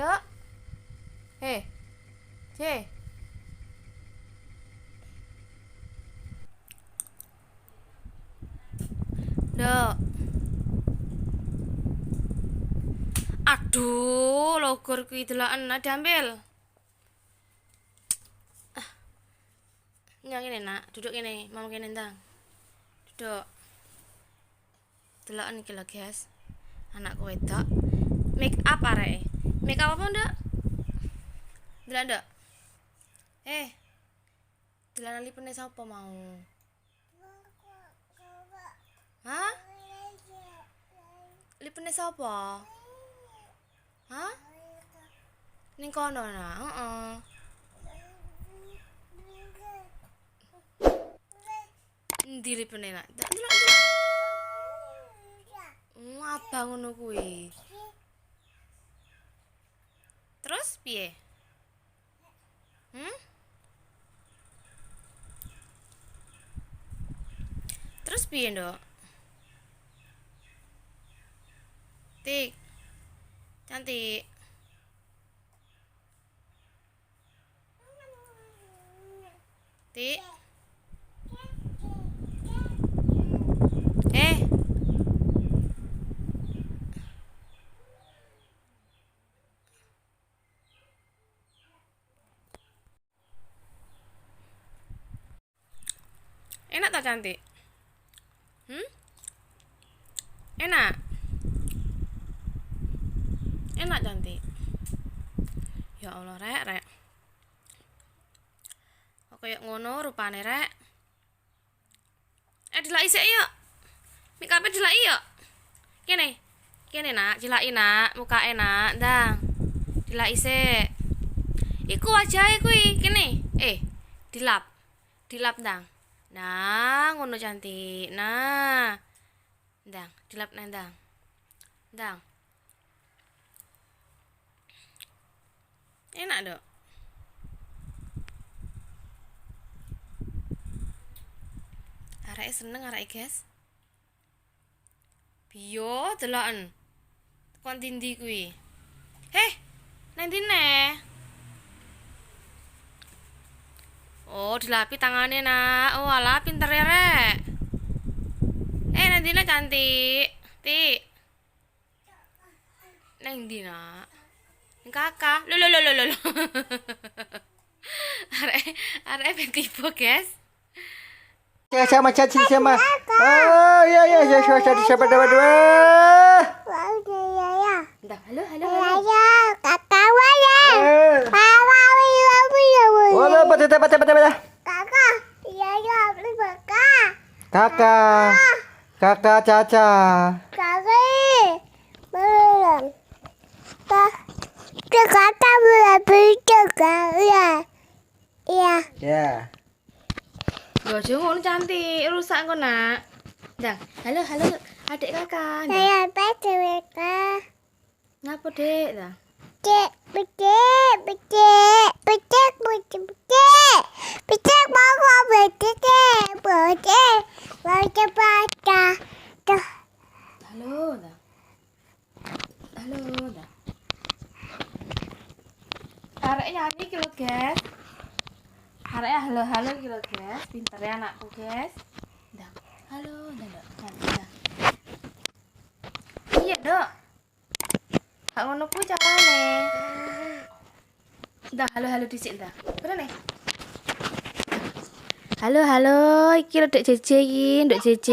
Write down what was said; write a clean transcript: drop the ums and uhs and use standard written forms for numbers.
Nduk. Hei. C. Nduk. Aduh, logor kuwi deloken diambil. Ah. Nyang kene, Nak. Duduk kene, mam kene ndang. Duduk. Deloken iki lho, guys. Anakku wedok. Make up areke. Make up apa, Nduk? Delok, Nduk. Eh. Delok lipene sapa mau? Hah? Lipene sapa? Hah? Ning kono nah, heeh. Endi lipene nak? Delok, delok, delok. Abang ngono kuwi. Terus piye? Hmm? Terus piye, Nduk? Tik. Cantik. Tik. Eh. Enak tak cantik? Hmm? Enak. Enak cantik. Ya Allah, rek, rek. Kok koyo ngono rupane, rek? Eh, dilaki sik yuk. Make-up-e dilaki yuk. Kene. Kene, Nak, dilaki, Nak, mukake, Nak, ndang. Dilaki sik. Iku wajahe kuwi, kene. Eh, dilap. Dilap, ndang. Nah, ngono cantik. Nah. Ndang, dilap nang ndang. Ndang. Enak, Dok. Areke seneng areke, guys. Biyo deloken. Tekan ndi kuwi? Heh, nang ndi neh? Oh, dilapi tangane, Nak. Oh, alah pinter ya, Rek. Eh, nang ndi cantik? Tik. Nang ndi, Nak? Nang kakak. Lho lho lho lho lho. Arek arek ben tiba, guys. Sama caci sama. Oh iya iya iya siapa siapa dua dua. Ndak, halo halo halo. Wala pata pata pata pata. Kakak. Kakak Caca. Ya. Lho, aja ngono cantik, rusak engko, Nak. Ndang, halo halo adik kakak. Ndang. Ngapa, Dek? Ndang. Halo, ndang. Halo, ndang. Arek nyanyi iki lho, guys. Arek halo halo iki lho, guys. Pinter ya anakku, guys. Ndang. Halo, ndang, ndang, ndang. Iya, Dok. Gak ngono kuwi carane. Ndang, halo halo dhisik, ndang. Bener nih? Halo halo, iki lho Dek JJ iki, Dek JJ.